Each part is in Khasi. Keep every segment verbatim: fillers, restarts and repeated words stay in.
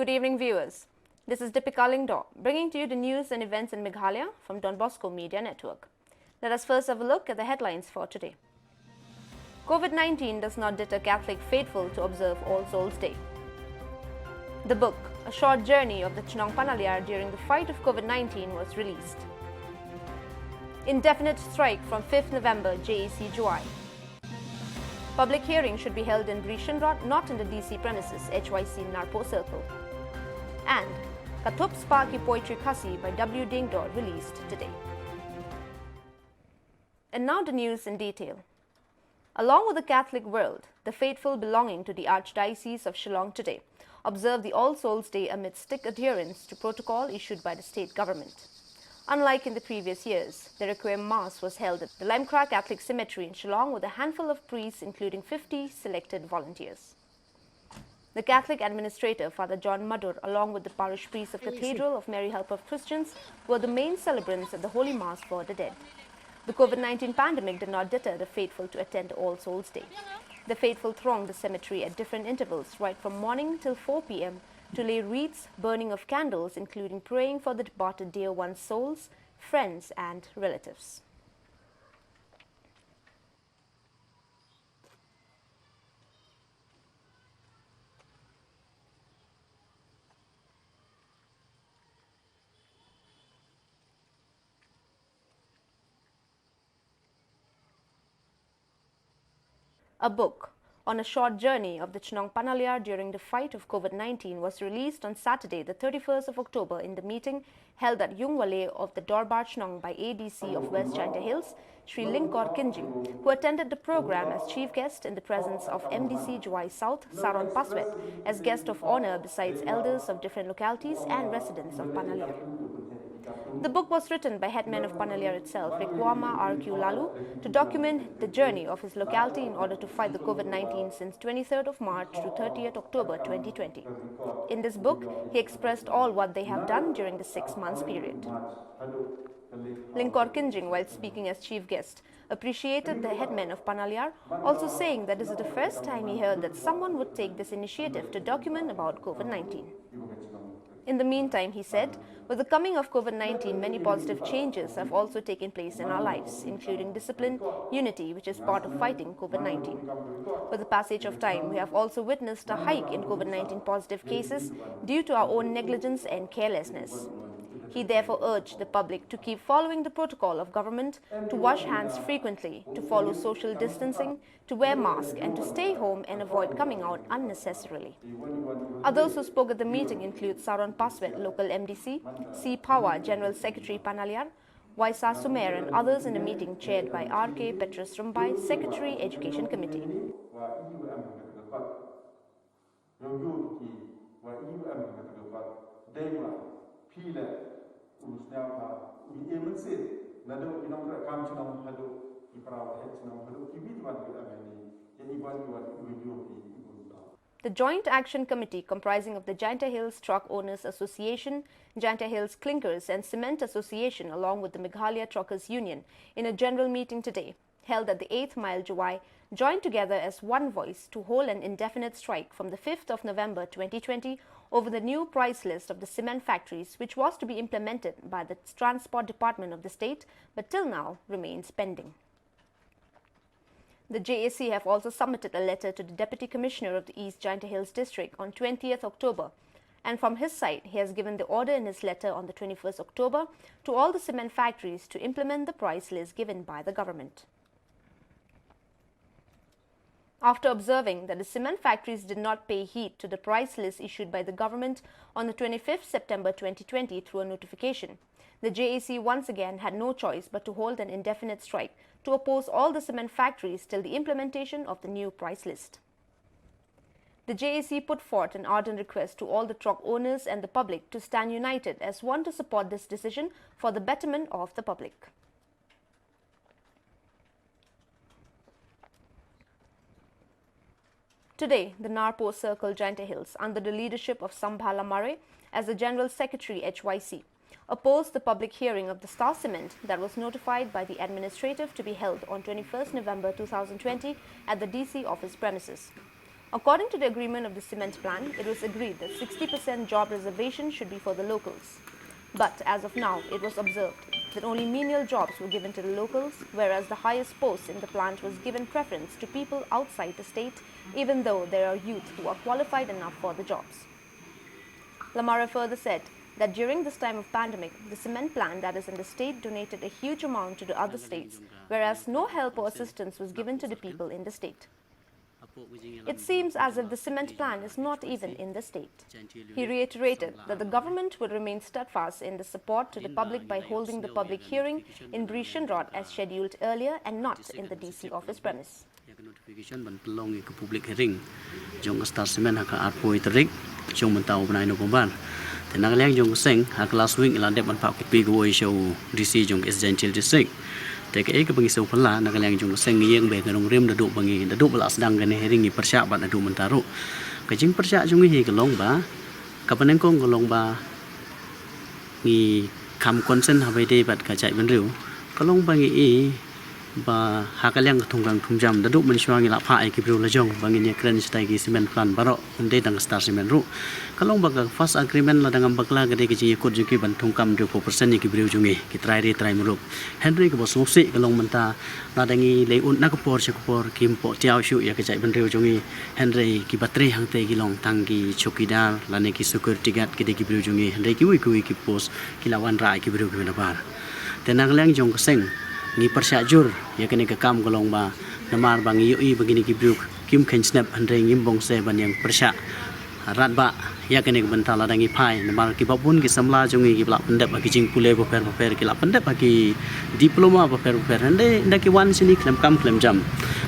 Good evening, viewers. This is Deepika Lyngdoh, bringing to you the news and events in Meghalaya from Don Bosco Media Network. Let us first have a look at the headlines for today. COVID nineteen does not deter Catholic faithful to observe All Souls Day. The book, A Short Journey of the Chnong Panaliar During the Fight of COVID nineteen, was released. Indefinite strike from fifth November, J A C Jowai. Public hearing should be held in Brishan Rod, not in the D C premises, H Y C Narpo Circle. And Ka Thup Spah Ki Poetry Khasi by W Diengdoh released today. And now the news in detail. Along with the Catholic world, the faithful belonging to the Archdiocese of Shillong today observe the All Souls Day amid strict adherence to protocol issued by the state government. Unlike in the previous years, the Requiem Mass was held at the Lamkra Catholic Cemetery in Shillong with a handful of priests, including fifty selected volunteers. The Catholic administrator, Father John Madur, along with the parish priest of Cathedral of Mary Helper of Christians, were the main celebrants at the Holy Mass for the dead. The COVID nineteen pandemic did not deter the faithful to attend All Souls Day. The faithful thronged the cemetery at different intervals, right from morning till four p m, to lay wreaths, burning of candles, including praying for the departed dear one's souls, friends, and relatives. A book on a short journey of the Chnong Panaliar during the fight of COVID nineteen was released on Saturday, the thirty-first of October, in the meeting held at Yungwale of the Dorbar Chnong by A D C of West Jaintia Hills, Shri Lyngkor Kynjing, who attended the program as chief guest in the presence of M D C Jowai South, Saron Paswet, as guest of honour, besides elders of different localities and residents of Panaliar. The book was written by headman of Panaliar itself, Rikwama R Q Laloo, to document the journey of his locality in order to fight the COVID nineteen since twenty-third of March to thirtieth October twenty twenty. In this book, he expressed all what they have done during the six months period. Lyngkor Kynjing, while speaking as chief guest, appreciated the headman of Panaliar, also saying that this is the first time he heard that someone would take this initiative to document about COVID nineteen. In the meantime, he said, with the coming of COVID nineteen, many positive changes have also taken place in our lives, including discipline, unity, which is part of fighting COVID nineteen. With the passage of time, we have also witnessed a hike in COVID nineteen positive cases due to our own negligence and carelessness. He therefore urged the public to keep following the protocol of government, to wash hands frequently, to follow social distancing, to wear mask and to stay home and avoid coming out unnecessarily. Others who spoke at the meeting include Saron Paswet, local M D C, C Phawa, General Secretary Panaliar, Waisa Sumer and others in the meeting chaired by R K Petrus Rymbai, Secretary Education Committee. Ïa u ki wa E U M ha kata ka pat, dei ma phi leh u sniawbha, u ïa mynsiem naduh ki nongtrei kam shnong haduh ki para waheh shnong haduh kiwei kiwei ki M N A, ïa i wan i wan u ïa ki i bun ta. The Joint Action Committee, comprising of the Jaintia Hills Truck Owners Association, Jaintia Hills Clinkers and Cement Association, along with the Meghalaya Truckers Union, in a general meeting today, held at the eighth Mile Jowai, joined together as one voice to hold an indefinite strike from the fifth of November twenty twenty over the new price list of the cement factories, which was to be implemented by the Transport Department of the state, but till now remains pending. The J A C have also submitted a letter to the Deputy Commissioner of the East Jaintia Hills District on twentieth October, and from his side, he has given the order in his letter on the twenty-first October to all the cement factories to implement the price list given by the government. After observing that the cement factories did not pay heed to the price list issued by the government on the twenty-fifth September twenty twenty through a notification, the J A C once again had no choice but to hold an indefinite strike to oppose all the cement factories till the implementation of the new price list. The J A C put forth an ardent request to all the truck owners and the public to stand united as one to support this decision for the betterment of the public. Today, the Narpo Circle, Jaintia Hills, under the leadership of Sambha Lamare as the General Secretary H Y C, opposed the public hearing of the Star Cement that was notified by the administrative to be held on twenty-first November two thousand twenty at the D C office premises. According to the agreement of the cement plant, it was agreed that sixty percent job reservation should be for the locals. But as of now, it was observed that only menial jobs were given to the locals, whereas the highest posts in the plant was given preference to people outside the state, even though there are youth who are qualified enough for the jobs. Lamare further said that during this time of pandemic, the cement plant that is in the state donated a huge amount to the other states, whereas no help or assistance was given to the people in the state. It seems as if the cement plant is not even in the state. He reiterated that the government would remain steadfast in the support to the public by holding the public hearing in Bri Shyndrot as scheduled earlier and not in the D C office premise. Ïa ka notification ban pynlong ïa ka public hearing jong ka Star Cement ha ka arphew tarik jong mynta u bnai November. Te na ka liang jong ka seng ha ka last week la dep ban phah copy kawei sha u D C jong ka East Jaintia Hills District. Te kaei kaba ngi sngewphylla na ka liang jong ka seng ngi ïeng bad ka nongrim naduh ba ngi, naduh ba la sdang kane hearing ngi pyrshah bad naduh mynta ruh. Ka jingpyrshah jong ngi hi ka long ba, kaba nyngkong ka long ba ngi kham concern ha ba ïadei bad ka jaitbynriew. Ka long ba ngi i ba ha ka liang ka thungkam thungjam naduh mynshuwa ngi la phah ïa ki briew lajong ba ngin ïa kren shatai ki cement plant baroh, ym dei tang ka Star Cement ruh. Ka long ba ka first agreement lada ngam bakla ka dei ka jingïakut jong ki ban thungkam hynriew phew percent ïa ki briew jong ngi, ki trai ri trai muluk. Hynrei kaba sngewsih ka long mynta lada ngi leit ud na ka por sha ka por kim poh tiaw shuh ïa ka jaitbynriew jong ngi. Hynrei kiba trei hangtei ki long tang ki chowkidar lane ki security guard ki dei ki briew jong ngi, hynrei kiwei kiwei ki post ki la wanrah ïa ki briew kiba nabar. Te na ka liang jong ka seng ngi pyrshah jur ïa kane ka kam ka long ba namar ba ngi ïohi ba kine ki briew kim kheiñ snep, hynrei ngim bongse ban ïeng pyrshah. Radbah ïa kane ka bynta lada ngi phai namar kiba bun ki samla jong ngi kiba la pyndep ha ki jingpule bapher bapher, ki la pyndep ha ki diploma bapher bapher, hynrei ynda ki wan shane khlem kam khlem jam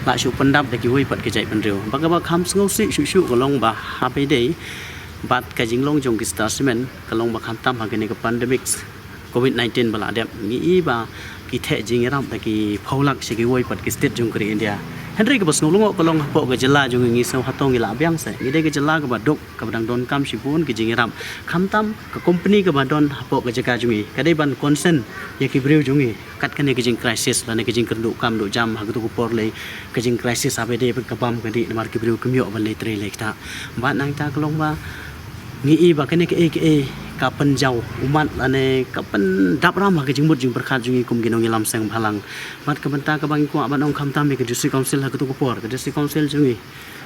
la shu pyndap da kiwei pat ki jaitbynriew. Ba kaba kham sngewsih shuh shuh ka long ba ha ba ïadei bad ka jinglong jong ki Star Cement ka long ba khamtam ha kane ka pandemic covid nineteen ba la dep ngi i ba ki theh jingïarap da ki phew lak sha kiwei pat ki state jong ka ri India. Hynrei kaba sngew lyngngoh ka long hapoh ka jylla jong ngi, ngi sngew hato ngi la biang seh, ngi dei ka jylla kaba duk kaba dang donkam shibun ki jingïarap. Khamtam ka company kaba don hapoh ka jaka jong ngi ka dei ban concern ïa ki briew jong ngi kat kane ka jing crisis lane ka jingkyrduh kam duh jam ha katu ka por lei ka jing crisis ha ba ïadei bad ka bam ka dih namar ki briew kim ïoh ban leit trei leit ktah. Bad nangta ka long ba ngi i ba kane kaei kaei ka pynjaw ummat lane ka pyndap ram ha ka jingmut jingpyrkhat jong ngi kum ki nongïalam seng bhalang. Bad ka bynta kaba ngi kwah ban ong khamtam ïa ka District Council ha katu ka por, ka District Council jong ngi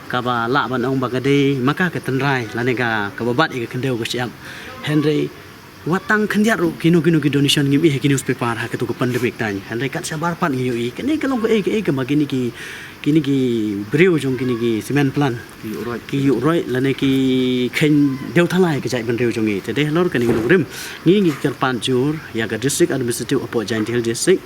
kaba lah ban ong ba ka dei ma ka ka tynrai lane ka kaba bat ïa ka khyndew ka shyiap. Hynrei wat tang khyndiat ruh kino kino ki donation ngim i ha ki newspaper ha katu ka pandemic time. Hynrei kat shabar pat ngi ïohi kane ka long kaei kaei kaba kine ki, kine ki briew jong kine ki cement plant ki ïuh roit lane ki kheiñ dewthala ïa ka jaitbynriew jong ngi. Te dei halor kane ka nongrim ngi ngi kyrpad jur ïa ka District Administrative hapoh Jaintia Hills District.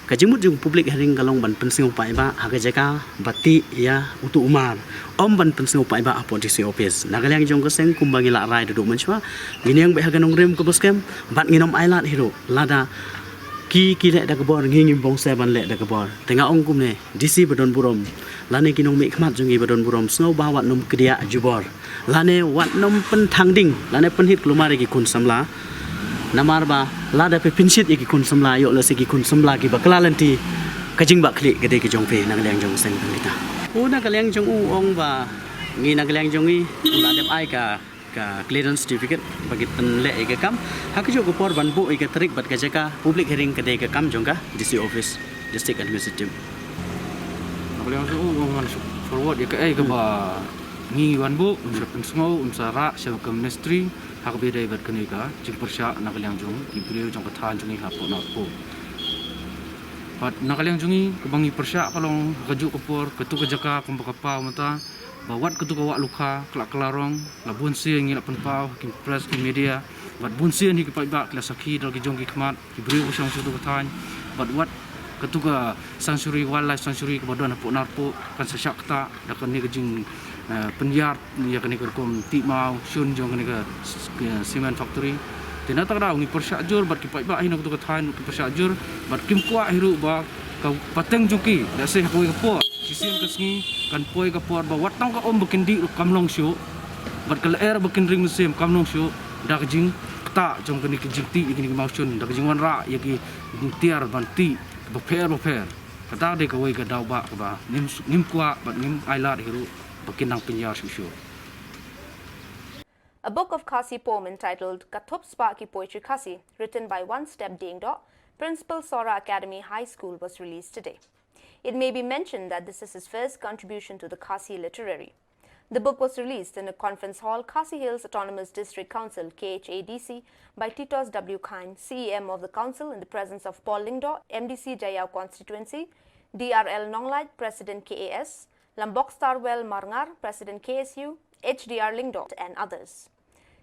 Ka jingmut jong public hearing ka long ban pynsngew paidbah ha ka jaka ba tih ïa utu u mar, ym ban pynsngew paidbah hapoh D C office. Na ka liang jong ka seng kumba ngi la rai da duh mynshuwa, ngin ïeng beit ha ka nongrim kaba skhem bad ngin ym ailad hi ruh lada ki ki leh da ka bor, ngi ngim bongse ban leh da ka bor. Te nga ong kumne, D C ba don burom lane ki nongmihkhmat jong ngi ba don burom, sngewbha wat nym kdiah jubor lane wat nym pynthang ding lane pynhit kulmar ïa ki khun samla. Namar ba lada phi pynshit ïa ki khun samla, ïoh lehse ki khun samla kiba kylla lynti, ka jingbakla ka dei ka jong phi na ka liang jong u seng pynbita. U na ka liang jong u ong ba ngi na ka liang jong ngi u la dep ai ka, ka clearance certificate ba ki pynleh ïa ka kam. Ha kajuh ka por ban buh ïa ka tarik bad ka jaka public hearing ka dei ka kam jong ka D C office, District Administrative. Na ka liang jong u ong ngan forward ïa kaei kaba ngi wan buh, un sa pynsngew, un sa rah sha ka ministry ha kaba ïadei bad kane ka jingpyrshah na ka liang jong ki briew jong ka thaiñ jong ngi hapoh Narpo. Bad na ka liang jong ngi kaba ngi pyrshah ka long ha kajuh ka por, katu ka jaka kumba ka paw mynta, ba wat katu ka wah lukha ka la kylla rong, la bun sien ngi la pynpaw ha ki press ki media, bad bun sien hi ki paidbah ki la sakhi da la ki jong ki khmat, ki briew ba shong sha katu ka thaiñ, bad wat katu ka sanctuary, wildlife sanctuary kaba don hapoh Narpo kan sa shah ktah da kane ka jing, eh, pynïar ïa kane ka rukom tih maw shun jong kane ka s-, s-, ka cement factory. Te na kata ka daw ngi pyrshah jur bad ki paidbah hi na katu ka thaiñ ki pyrshah jur bad kim kwah hi ruh ba ka pateng jong ki, lehse ha kawei ka por Shisien ka sngi kan poi ka por ba wat tang ka um ba kin dih ruh kam long shuh, bad ka lyer ba kin ring mynsiem kam long shuh, da ka jingktah jong kane ka jingtih ïa kine ki mawshun, da ka jingwanrah ïa ki jingtiar ban tih bapher bapher. Kata dei kawei ka daw ba kaba ngim, ngim kwah bad ngim ailad hi ruh ba kin nang pynïar shuh shuh. A book of Khasi poem entitled Ka Thup Spah Ki Poetry Khasi, written by One Step Diengdoh, Principal Sohra Academy High School, was released today. It may be mentioned that this is his first contribution to the Khasi literary. The book was released in a conference hall, Khasi Hills Autonomous District Council, K H A D C, by Titos W Chyne, C E M of the council, in the presence of Paul Lyngdoh, M D C Jaïaw Constituency, D R L Nonglait, President K A S, Lambok Starwell Marngar, President K S U, H D R Lyngdoh, and others.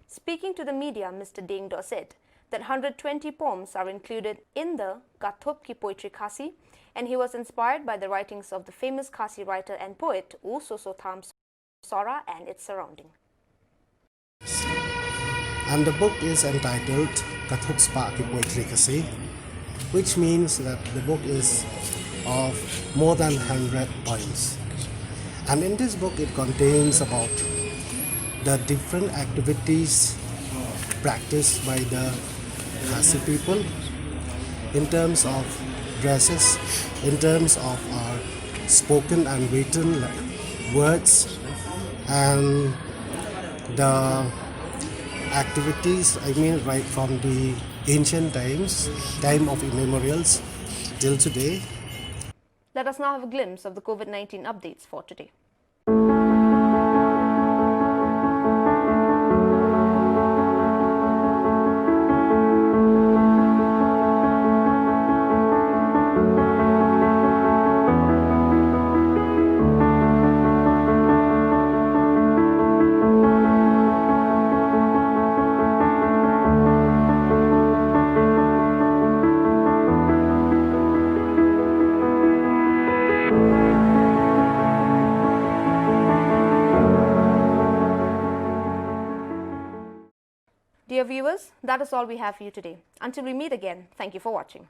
Speaking to the media, Mister Diengdoh said that hundred twenty poems are included in the Ka Thup Ki Poetry Khasi, and he was inspired by the writings of the famous Khasi writer and poet U Soso Tham Sohra and its surrounding. And the book is entitled Ka Thup Spah Ki Poetry Khasi, which means that the book is of more than hundred poems. And in this book, it contains about the different activities practiced by the Khasi people in terms of dresses, in terms of our spoken and written, like, words, and the activities, I mean, right from the ancient times, time of immemorials, till today. Let us now have a glimpse of the COVID nineteen updates for today. Dear viewers, that is all we have for you today. Until we meet again, thank you for watching.